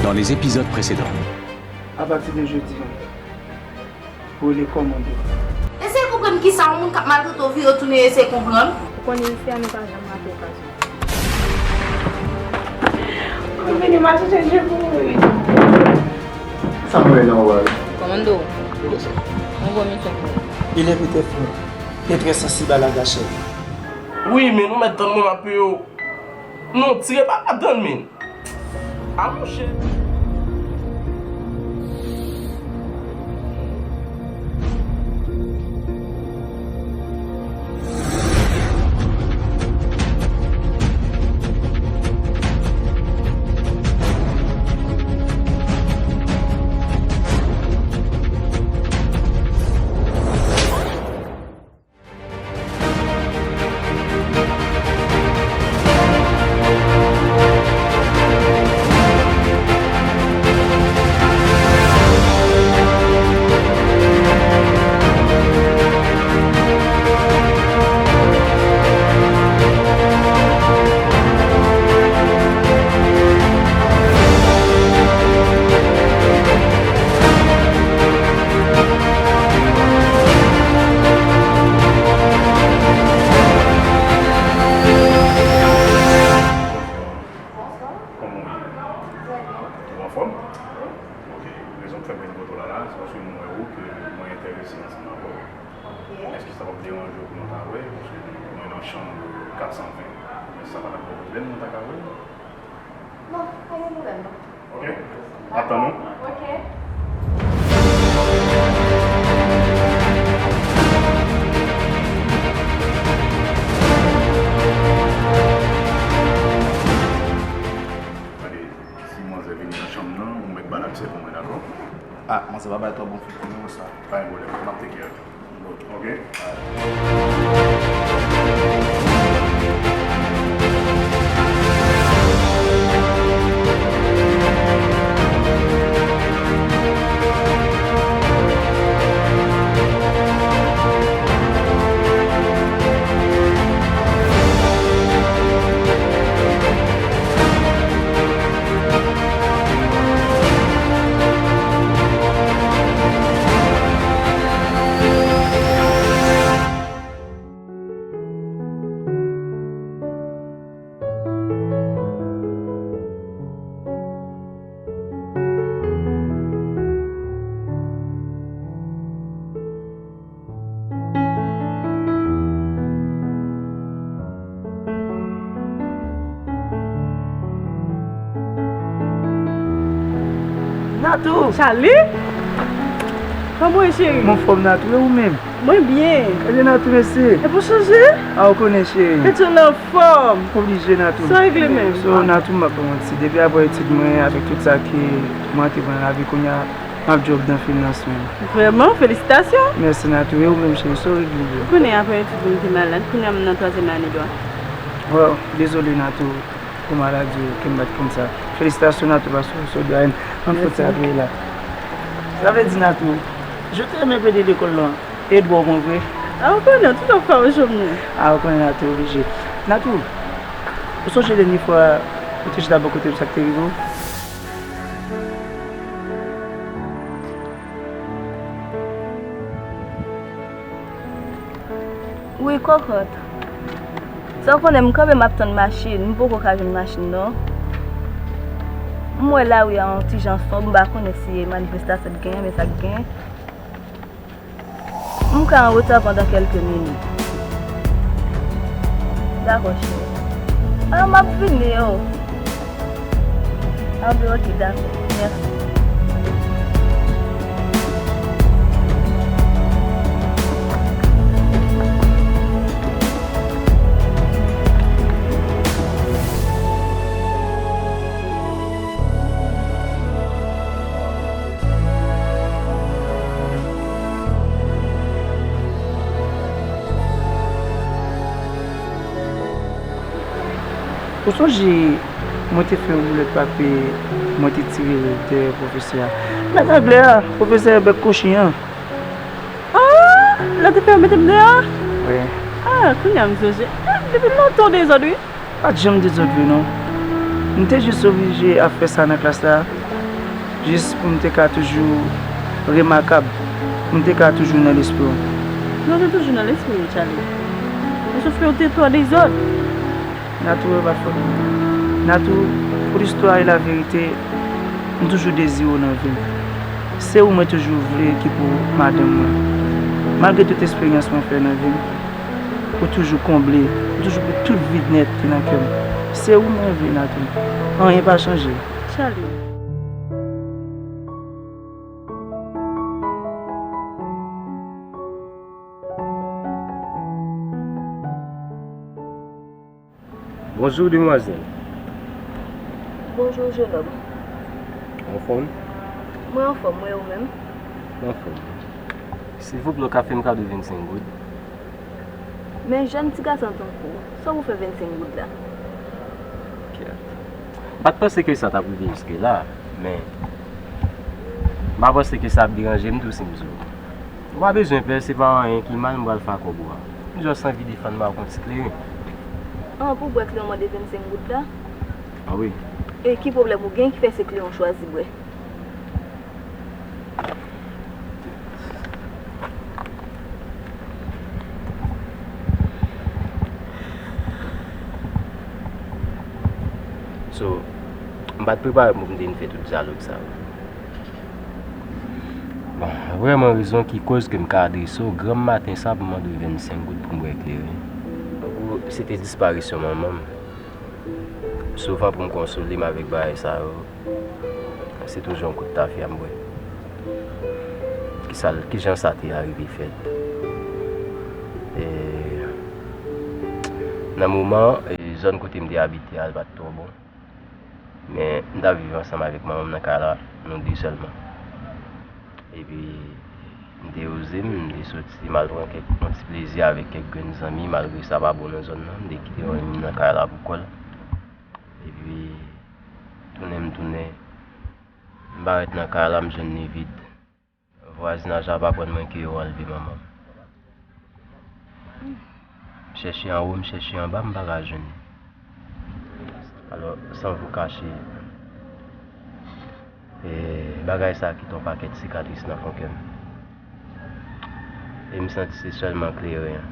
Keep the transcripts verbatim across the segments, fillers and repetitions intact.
dans les épisodes précédents. Apati de jodi a, rele kòmando. Eseye konprann kisa yon moun k ap maltrete w vire tounen eseye konprann. Ou konnen isi a nou pa janm rate okazyon. Ou vini m a chèche je pou ou wi. Sa m wè nan ou a wi. Kòmando. Yon gwo misyon pou ou. Il est peut-être très sensible à la gâchette. Wi, men nou mèt tann mwen m ap peye w. Non, tire pa ladann, men. A monchè. Kòman w ye? Trè byen. Ou anfòm? Wi. Ok. Rezon k fè m vin kote w la la, se paske m wè ou ke mwen enterese ansanm avè w. Ok. Èske sa p ap deranje w pou nou ta wè? Paske mwen nan chanm kat san ven. Èske sa pa t ap ba w pwoblèm nou ta ka wè? Non, pa gen pwoblèm non. Ok. N ap tann ou. Ok. Gade, si manzè vini nan chanm nan, ou mèt ba l aksè pou mwen, dakò? Ah, manzè pa bay twò bon figi non, sa. Pa gen pwoblèm, m ap take care. Ok. Natou! Charlie? Kòman w ye, cheri? Mwen anfòm, Natou, e ou menm? Mwen byen. Ebyen, Natou, mèsi. Epi w chanje? A, ou konnen, cheri. Tèt ou anfòm. Oblije, Natou. Sa w regle menm? So, Natou, m p ap ba w manti. Depi apre etid mwen, avèk tout sa ke mwen antreprann nan lavi kounye a, m ap djòb nan finans mwen. Vrèman? Felisitasyon! Mèsi, Natou. E ou menm, cheri, sa w regle? Ou konnen apre etid mwen te malad, kounye a m nan twazyèm ane dwa. Wow, dezole, Natou. Pou maladi ou, ke m pa t konn sa. Felisitasyon, Natou, paske w sot dwa, an fout sa tou la. Sa vle di, Natou, jan w te renmen plede lekòl lan, e dwa w pran vre? A, ou konnen, tout ap fè w jòm nou. A, ou konnen, Natou, oblije. Natou, ou sonje dènye fwa ou te chita bò kote m, sa k te rive w? Wi, kòkòt. Sa w konnen, m kanpe m ap tann machin, m poko ka jwenn machin non. M wè lari a yon ti jan sonb, m pa konnen si e manifestasyon k genyen, men sa k genyen. M ka an reta pandan kèlke minit. Dakò, cheri. A, m ap vini, o. Anben, ok, dakò. Mèsi. Ou sonje, mwen te fè yon boulèt papye, mwen te tire l dèyè pwofesè a. Mèt anglè a, pwofesè bèk kochi an. Ah! Lè w te fè yo mete m deyò? Wi. Ah, kounye a m sonje. Eh, depi lontan w dezòd, wi. Pa t janm dezòd vre non. M te jis oblije ap fè sa nan klas la. Jis pou m te ka toujou remakab, pou m te ka toujou nan lespri w. Non, ou te toujou nan lespri m, Charly. Men sof ke ou te twò dezòd. Natou, e pa fòt mwen. Natou, pou listwa e laverite, m toujou dezire w nan vi m. Se ou mwen toujou vle ki pou madanm mwen. Malgre tout esperyans mwen fè nan vi m, ou toujou konble, ou toujou pou tout vid nèt ki nan kè m. Se ou mwen vle, Natou. Anyen pa chanje. Charly. Bonjou, demwazèl. Bonjou, jenòm. Ou anfòm? Mwen anfòm, mwen, ou menm? Mwen anfòm. Silvouplè, ou ka fè m kado vennsenk goud? Men jèn ti gason tankou w, sa w pou fè vennsenk goud la? Kèt. M pa t panse ke sa t ap rive jiske la, men m pa panse ke sa ap deranje m tou si m di w. Ou pa bezwen pè, se pa anyen ki mal m pral fè ak kòb ou a. M just anvi defann m ak yon ti kleren. An, pou bwè kleren w mande vennsenk goud la? A wi. E ki pwoblèm ou gen ki fè se kleren w chwazi bwè? So, m pa t prepare m pou m te vin fè tout dyalòg sa yo. Bon, vrèman rezon ki koz ke m ka adrese w granm maten sa pou mande w vennsenk goud pou m bwè kleren. Tankou se te disparisyon manman m. Souvan pou m konsole m avèk bagay sa yo, se toujou yon kout tafya m bwè. Kisa, kijan sa te arive fèt? E, nan moman, e, zòn kote m te abite a, l pa t twò bon. Men, m t ap viv ansanm avèk manman m nan kay la, nou de sèlman. Epi, m te oze, m te soti, m al pran kèk, yon ti plezi avèk kèk grenn zanmi, malgre sa pa bon nan zòn nan, m te kite manmi m nan kay la pou kò l. Epi, tounen m tounen, m parèt nan kay la, m jwenn li vid. Vwazinaj la ap aprann mwen ke yo anlve manman m. M chèche anwo, m chèche anba, m pa ka jwenn li. Alò, san vou kache, e, bagay sa kite yon pakèt sikatris nan fon kè m. E m santi se sèlman kleren an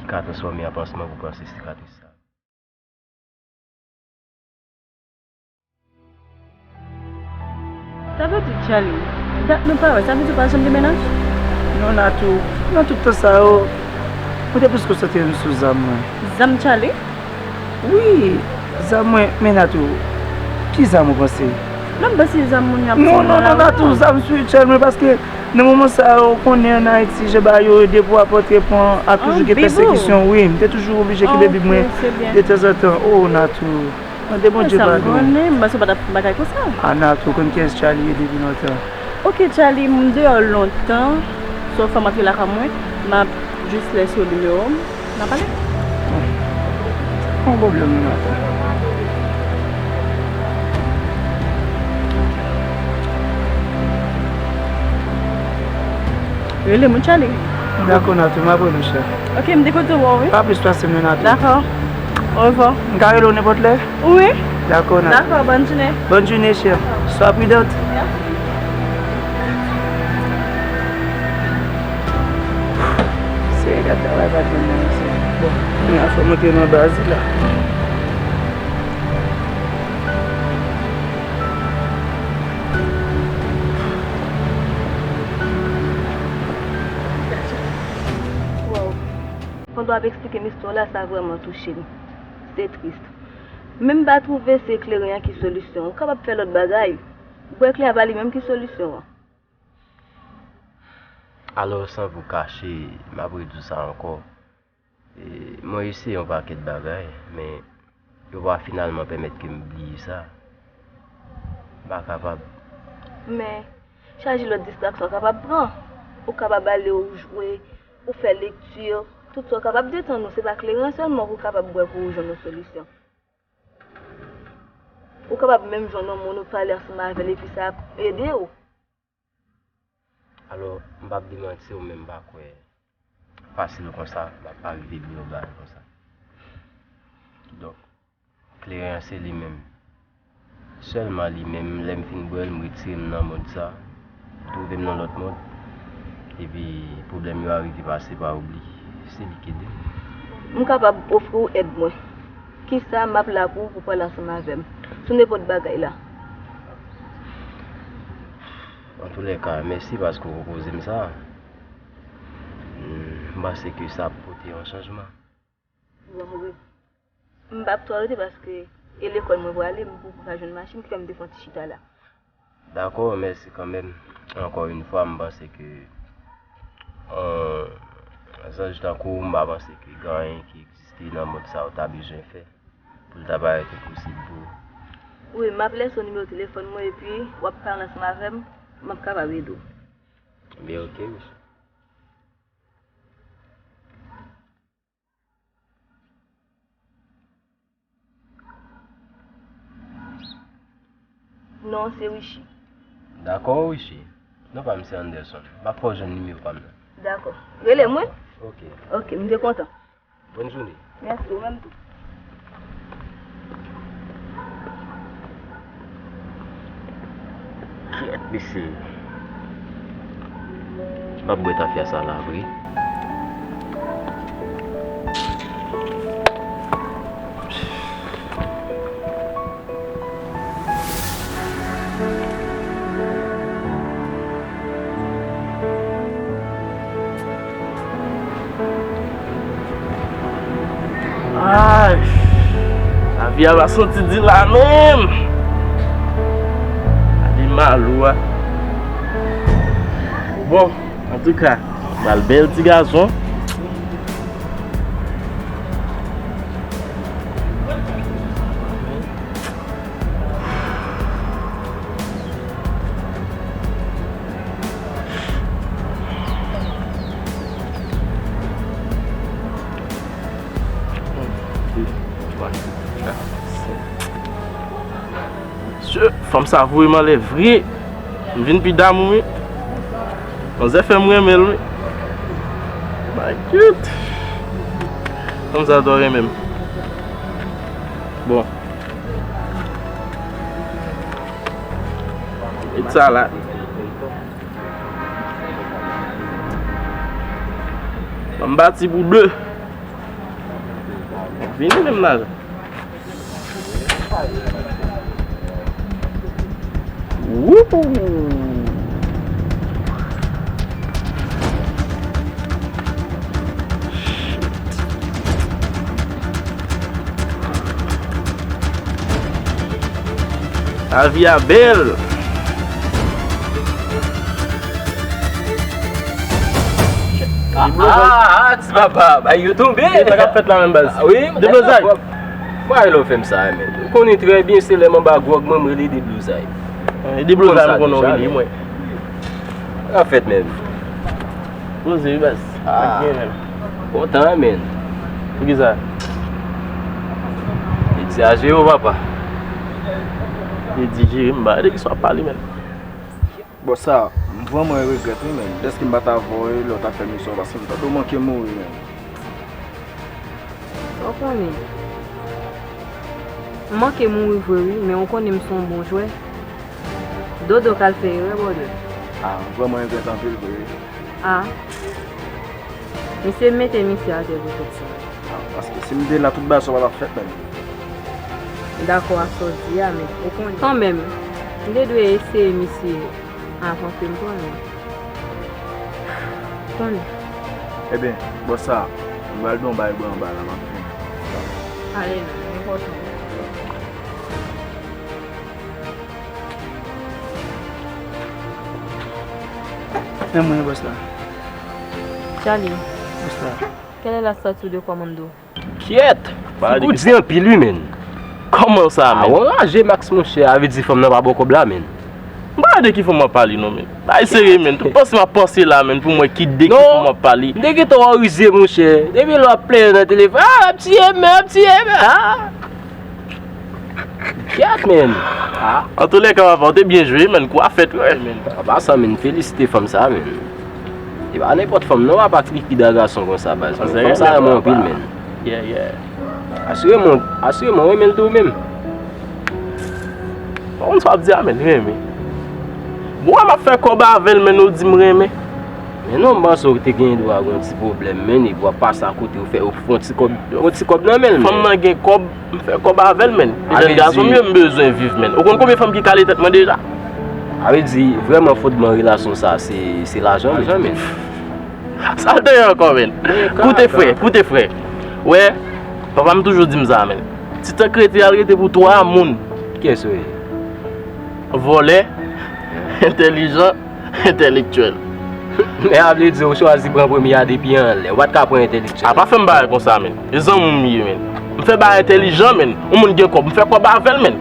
ki ka transfòme an pansman pou panse sikatris sa. Sa vle di, Charly, dat nou pa wè, sa vle di ou pa janm gen mennaj? Non, Natou, nan tout tan sa yo, mwen te plis konsantre m sou zam mwen. Zam Charly? Wi, zam mwen, men Natou, ki zam ou panse? Non, m panse zam moun yo ap Non, non, non, Natou, zam spirityèl mwen, paske nan moman sa yo, ou konnen ann Ayiti, jan bagay yo ye, depi w ap antre pran, ap toujou gen pèsekisyon, wi. M te toujou oblije kenbe Bib mwen detanzantan. O, Natou, mande Bondye padon. M panse w pa t ap fè bagay konsa. A, Natou, ou konn kiyès Charly ye depi lontan. Oke, Charly, m deyò lontan, sa w fè m antre lakay mwen, m ap jis lese w nimewo m. N a pale? Bon, pa gen pwoblèm non, Natou. Rele mwen, Charly. Dakò, Natou, m ap rele w, chè. Oke, m te kontan wè w, wi. Pa plis pase m non, Natou. Dakò. Orevwa. M ka rele w nenpòt lè? Wi. Dakò, Natou. Dakò, bòn jounen. Bòn jounen, chè. Swa pridant. Seyè, gad travay patwon nan mesye. Bon, kounye a fò m antre nan baz li la. Pandan w ap eksplike m istwa w la, sa vrèman touche m. Se tris. Men m pa twouve se kleren an ki solisyon an. Ou kapab fè lòt bagay. Bwè kleren an pa li menm ki solisyon an. Alò, san vou kache, m ap redi w sa ankò. E, mwen eseye yon pakèt bagay, men yo pa finalman pèmèt ke m bliye sa. M pa kapab. Men, chaje lòt distraksyon w kapab pran. Ou kapab ale ou jwe, ou fè lekti, tout sa w kapab detann ou. Se pa kleren sèlman pou w kapab bwè pou w jwenn yon solisyon. Ou kapab menm jwenn yon moun ou pale ansanm avè l epi sa ap ede w. Alò, m p ap demanti w, men m pa kwè fasil konsa, m ap arive bliye yon bagay konsa. Kidonk, kleren an se li menm. Sèlman li menm, lè m fin bwè l, m retire m nan mond sa, m twouve m nan lòt mond. Epi pwoblèm yo a rive pase pa oubli. Se li k ede m. M kapab ofri w èd mwen. Kisa m ap la pou ou pou pale ansanm avè m sou nenpòt bagay la. Antoulèka, mèsi paske w pwopoze m sa. M panse ke sa ap pote yon chanjman. Bon, wi. M p ap twò rete paske e lekòl mwen prale, m poko ka jwenn machin, ki fè m te fè yon ti chita la. Dakò, mèsi kanmenm. Ankò yon fwa, m panse ke, euh, zanj tankou w, m pa panse ke gen anyen ki egziste nan mond sa w ta bezwen fè pou l ta parèt enposib pou ou. Wi, m ap lese w nimewo telefòn mwen epi w ap pale ansanm avè m, m ap kapab ede w. Ebyen, oke, mesye. Non, se Richi. Dakò, Richi. Non pa m se Anderson. M ap fè w jwenn nimewo pa m nan. Dakò. Rele mwen. Oke. Oke, m te kontan. Bòn jounen. Mèsi, ou menm tou. Kèt, mesye. M ap bwè tafya sa la vre. Ay, lavi a pa santi di la menm. Gade malou a. Bon, antouka, pral bèl ti gason. Mesye, fanm sa voye m anlè vre. M vin pi damou wi. Manzè fè m renmen l wi. My cute. Fanm sa twò renmen m. Bon. Met sa la. Ban m bati pou de. Vini menm la. Wouhou! Lavi a bèl. Ah, ah, ah, ti papa, bay yo tonbe. Sa k ap fèt la menm, baz? Ah, wi, deblozay. Mwen lè w fè m sa, men. Ou konnen trè byen, se lè m anba gwòg, mwen, mwen rele deblozay. Eh, deblozay, mwen konnen w rele, mwen. Sa k ap fèt, men? Poze wi, baz. Ah. Sa k gen, men? Kontan, men. Poukisa? Egzajere w, papa. Egzajere, m pa de ki sa w ap pale, men. Bòs sa, m vrèman regrèt wi, men. Dèske m pa t avè w lè w t ap fè misyon, paske m tande w manke mouri, men. Ou konnen, m manke mouri vre wi, men ou konnen m se yon bon jwè. Dodo k al fè erè, brother. Ah, m vrèman regrèt anpil vre wi. Ah. Misye mete misye atè pou tout sa. Ah, paske si m te la, tout bagay sa pa t ap fèt menm. M dakò ak sa w di a, men ou konnen. Kanmenm, m te dwe eseye misye avan ke m konnen. Konnen. Ebyen, bòs sa, m pral di w yon bagay bò anba la, m ap vini. Ale non, enpòtan. Men mwen, bòs la. Charlie. Bòs la. Quelle est la statue de commando? Kyèt! Fouco di anpil wi, menn. Kòman sa, menn? Ah, w anraje Max, monchè, a vle di fanm nan pa ba w kòb la, menn. M pa de ki fanm w ap pale, non, menn. Bay serye, menn. Tout panse m ap panse la, menn, pou m wè ki de ki fanm w ap pale. Non, m te gentan wè w rize, monchè. Depi lè w ap plenyen nan telefòn, ah, ap tiye m, ap tiye m, ah. Kyèt, menn. Ah. Antoulèka, papa, w te byen jwe, menn. Kou a fèt, wi, menn. Apa sa, menn, felisite fanm sa, menn. E pa nenpòt fanm, non, apa k likid a gason konsa, baz. Fanm sa renmen w anpil, menn. Yeah, yeah. Asireman, asireman, w renmen l tou, menm. Ou konn sa w ap di a, menn, renmen. Bon, wè m ap fè kòb avè l, menn, ou di m renmen. Men non, m panse w te gen dwa gen yon ti pwoblèm, menn, epi w ap pase akote, ou fè, ou fè yon ti kòb, yon ti kòb nan men l, menn. Fanm nan gen kòb, m fè kòb avè l, menn. E jèn gason m ye, m bezwen viv, menn. Ou konn konbyen fanm ki kale tèt mwen deja? A vle di, vrèman fondman relasyon sa, se, se lajan, menn. Sa l te ye ankò, menn? Koute, frè, koute, frè. Wè, papa m toujou di m sa, menn. Ti tank rete, al rete pou twa moun. Kiyès ou ye? Vòlè, entèlijan, entèlektyèl. Men a vle di ou chwazi pran premye a depi anlè. Ou pa t ka pran entèlektyèl. A pa fè m bagay konsa, menn. E zanmi w m ye, menn. M fè bagay entèlijan, menn. Yon moun gen kòb, m fè kòb avè l, menn.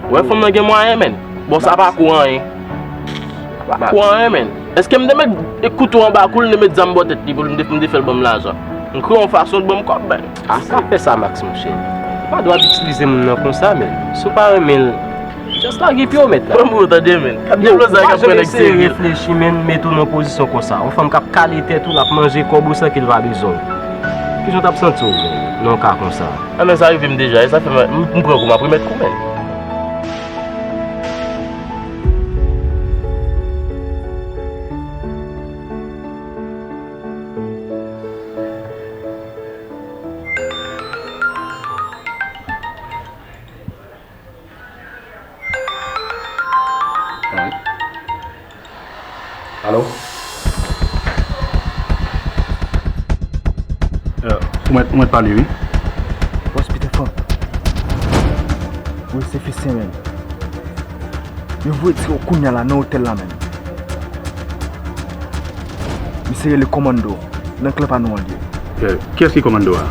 Ou wè fanm nan gen mwayen, menn. Bon, sa pa kou anyen. Pa kou anyen, menn. Èske m te met kouto anba kou l, m te met zam bò tèt li pou l, m te, m te fè l ban m lajan? M kreye yon fason l ban m kòb, menn. A, pa fè sa, Max, monchè. Ou pa dwe ap itilize moun nan konsa, menn. Si w pa renmen l, just lage pye w, mèt la. Ban m ou tande, menn. Kap deblozay k ap pran nèg serye. Reflechi, menn, mete w nan pozisyon konsa. Yon fanm k ap kale tèt ou, l ap manje kòb ou san ke l pa bezwen w. Kijan w t ap santi w, menn, nan yon ka konsa? A, men sa rive m deja, e sa fè m, m, m pran kou, m ap remèt kou, menn. Alo? Euh, ou mèt, ou mèt pale, wi. Bòs Peter Frank. Wi, se Fistin menm. Yo voye tire w kounya la nan otèl la menm. Misye rele Kòmando, nan klan pa nou an l ye. Eh, kiyès ki Kòmando a?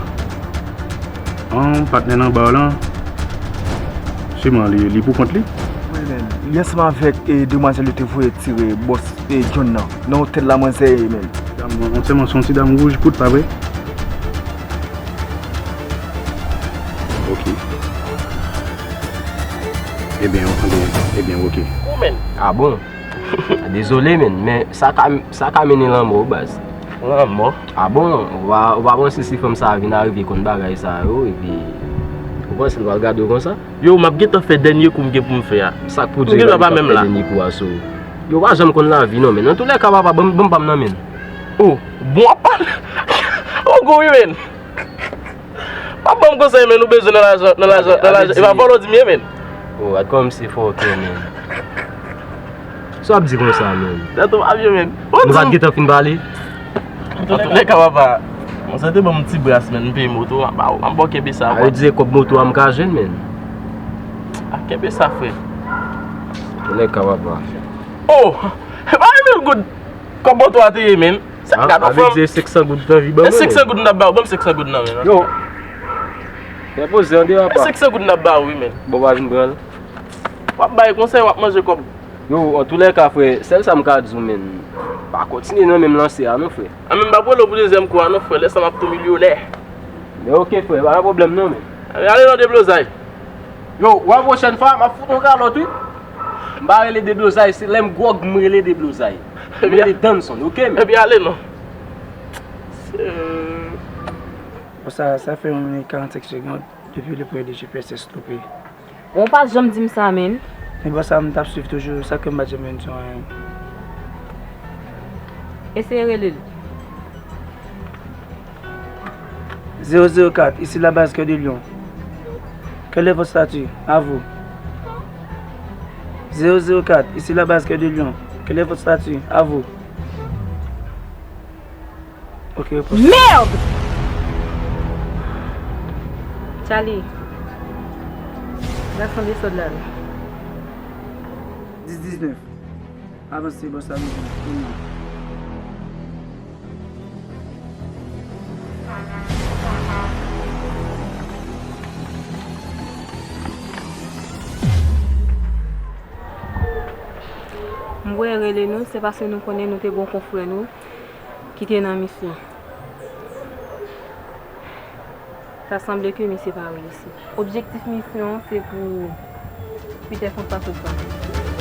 An, patnè nan ba w lan, siman li, li pou kont li? Wi, men. Li ansanm avèk, eh, demwazèl yo te voye tire bòs, eh, John nan, nan otèl la manzè ye, men. Dam, on sèlman se yon ti dam wouj kout, pa vre? Ok. Ebyen, ebyen, ebyen, ok. Ou menm. Ah bon? Dezole, menn, men sa ka, sa ka mennen lanmò, baz. Lanmò? Ah bon? Ou pa, ou pa panse si fanm sa a vin arive konn bagay sa yo, epi ou panse l pral gade w konsa? Yo, m ap gentan fè dènye kou m gen pou m fè a. Sa k pwodui la, li p ap fè dènye kou a sou ou? Yo pa janm konn lavi non, men. Nan toulèka, papa, ban m, ban m pa m nan men l. Oh, bon, w ap pale. Oh, gwo wi, men. Pa ban m konsèy, men, nou bezwen nan lajan, nan lajan, nan lajan. E pa vòlò di m ye, men. Oh, gad kòman misye fòkè, men. Sa w ap di konsa, men? Tèt ou pa byen, men. Nou pa t gentan fin pale? Antoulèka, papa, mwen sa te ban m ti bras, men, m peye moto a, m ap ba w, m ap ba w kenbe sa. A, yo di se kòb moto a m ka jwenn, men. A, kenbe sa, frè. Antoulèka, papa. Oh! E pa yon mil goud kòb moto a te ye, men. Sa gad yon fanm. Avèk senk san goud nan vi ban mwen. Senk san goud m t ap ba w, ban m senk san goud nan men. Yo. Fè poze an deyò, papa. Senk san goud m t ap ba w, wi, men. Bon, pa vin pran l. W ap bay konsèy, w ap manje kòb. Yo, antoulèka, frè, sèl sa m ka di w, men. Pa kontinye nan menm lanse a, non, frè. An, men m p ap rele w pou dezyèm kou a, non, frè. Lè sa m ap tou milyonè. Men ok, frè, pa gen pwoblèm, non, men. Ale nan deblozay. Yo, w a pwochèn fwa, m ap fout yon kalòt, wi. M pa rele deblozay, se lè m gwòg m rele deblozay. M rele Danson, ok, men. Ebyen, ale non. Bon, sa, sa fè yon minit karannsenk segonn depi le premye de G P S te stope. Bon, ou pa t janm di m sa, men. Men bon, sa, m t ap swiv toujou, sa k fè m pa t janm jwenn sou anyen. Eseye rele l. Zéro zéro quatre, ici la base Cœur de Lion. Quel est votre statut? À vous. Zéro zéro quatre, ici la base Cœur de Lion. Quel est votre statut? À vous. Ok, réponse. Merde! Charlie, gason desòd la, wi. Dis diznèf. Avanse, bòs la bezwen kounye a. M voye rele nou, se paske nou konnen nou te gon konfrè nou ki te nan misyon. Sa sanble ke misye pa reyisi. Objektif misyon an se pou Peter Frank pa sot pa.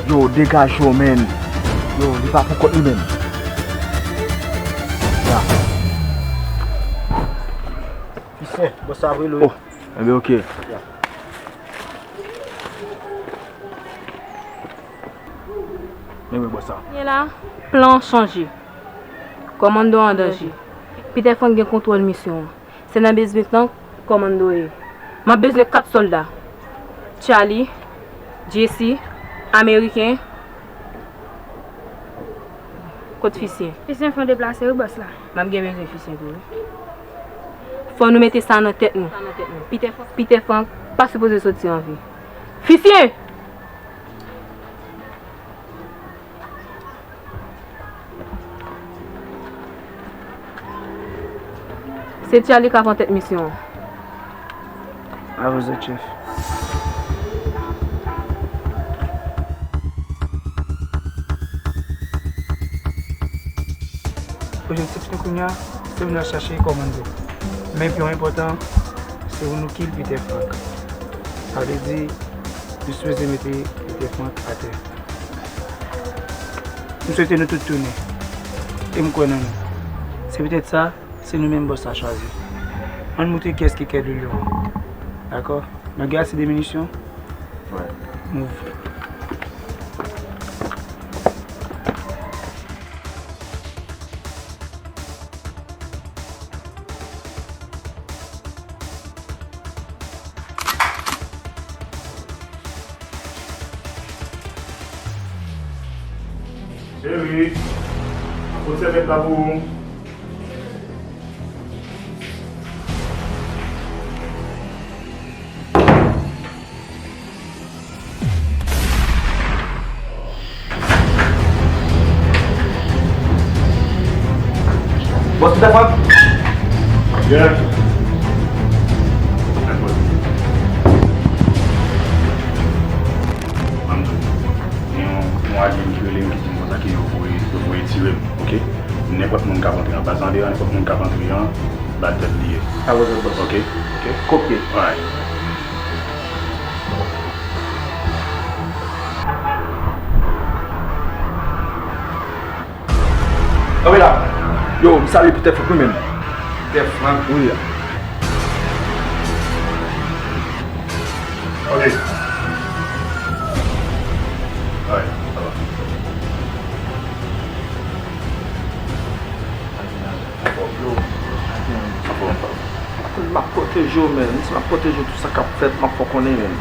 Yo, degaje w, menn. Yo, li pa pou kont li menm. Ya. Fistin, bòs la ap rele w. Oh, enben, ok. Ya. Men wi, bòs la. Kounye a la, plan an chanje. Kòmando an danje. Peter Frank gen kontwòl misyon an. Se nan basement lan kòmando ye. M ap bezwen kat sòlda. Charlie, Jesse, Ameriken. Kot Fisyen? Fisyen fon deplase wi, bòs la. M ap gen bezwen Fisyen tou wi. Fò nou mete sa nan tèt nou. Peter Frank, Peter Frank pa sipoze soti an vi. Fisyen! Se Charlie k ap an tèt misyon an. Avè zòt, chèf. Objektif nou kounye a, se pou n al chache kòmando. Men pi enpòtan, se pou nou kill Peter Frank. Sa vle di, nou sipoze mete Peter Frank atè. M swete nou tout tounen. E m kwè nan nou. Se poutèt sa, se nou menm bòs la chwazi. Ann moutre kiyès ki kè de lyon. Dakò? Nou gen ase de minisyon? Move. Cheri, apot sèvyèt la pou ou. Bòs, Peter Frank! Yeah. Dakò. Ban m di w, gen yon, yon ajan ki rele m ki di m konsa ke yo voye, yo voye tire m, oke? Nenpòt moun k ap antre an baz la, nenpòt moun k ap antre an, bal tèt li ye. Sa vle di, bòs. Oke? Oke? Kopye. Alright. Kanpe la. Yo, m salye Peter Frank wi menm. Peter Frank? Wi. Ok. Alright, sa va. Anfòm, anfòm. M ap pwoteje w, menn. Si m ap pwoteje w, tout sa k ap fèt, m ap fè w konnen, menn.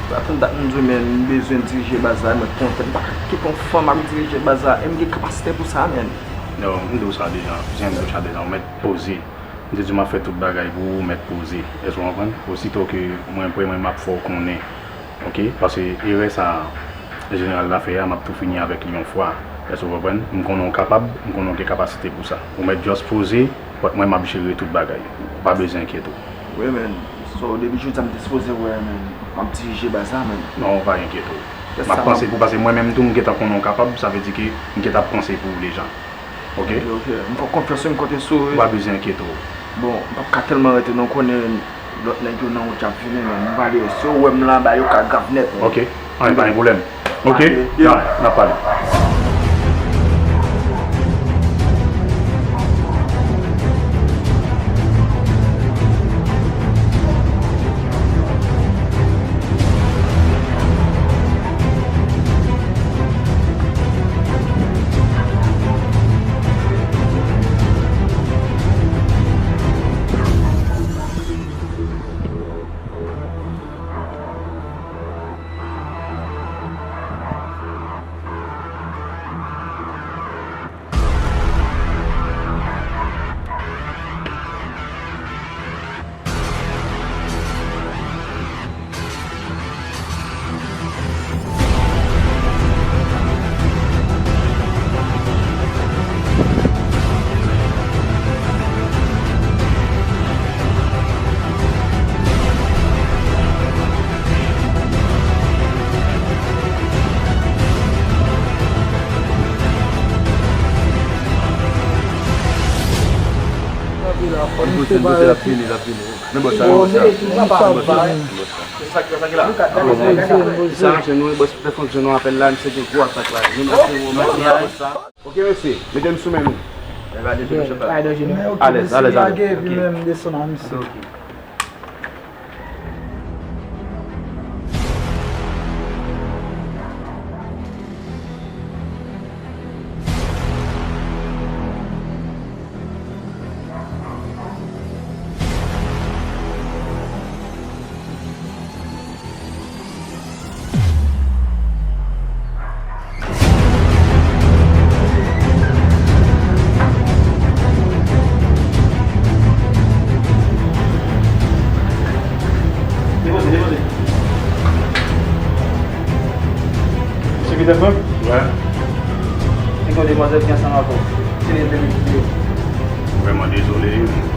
Sa fè dat m di w, menn, m bezwen dirije baz la, mwen kontèt. M pa ka kite yon fanm ap dirije baz la, e m gen kapasite pou sa, menn. Non, m di w sa deja, jan m di w sa deja, ou mèt poze. M te di w m ap fè tout bagay pou ou, ou mèt poze. Èske w konprann? Osito ke mwen prè, mwen m ap fè w konnen. Ok? Paske erè sa a, jeneral la fè a, m ap tou fini avèk li yon fwa. Èske w konprann? M konnen w kapab, m konnen w gen kapasite pou sa. Ou mèt just poze, but mwen m ap jere tout bagay. Ou pa bezwen enkyete w. Wi, men, so, depi jodi a m dispoze wè, men, m ap dirije baz la, men. Non, ou pa enkyete w. M ap panse pou, paske mwen menm tou, m gentan konnen w kapab, sa vle di ke m gentan ap panse pou ou deja. Ok? Ok, ok. M fè w konfyans, wi, m konte sou ou, wi. Ou pa bezwen enkyete w. Bon, m p ap ka tèlman rete non, konnen lòt nèg yo nan wout y ap vini, men m prale, si yo wè m la anba, yo ka grav nèt, men. Ok. Anyen, pa gen pwoblèm. Ok? N a, n ap pale. Kanpe la, fò nou separe tou. L ap vini, l ap vini. Men bòs sa, men bòs sa. Sa k la, sa k la. Sa, se nou, bòs, telefòn, se nou apèl la, misye gen gwo atak la. Nou mèt gen gwo atak la. Ok, mesye, mete m sou men nou. Alèz, alèz, alèz. Ok. Desann a misye. Ok. Peter Frank? Wè. Gen yon demwazèl ki ansanm avè w. Se li menm ki. Vrèman dezole, wi.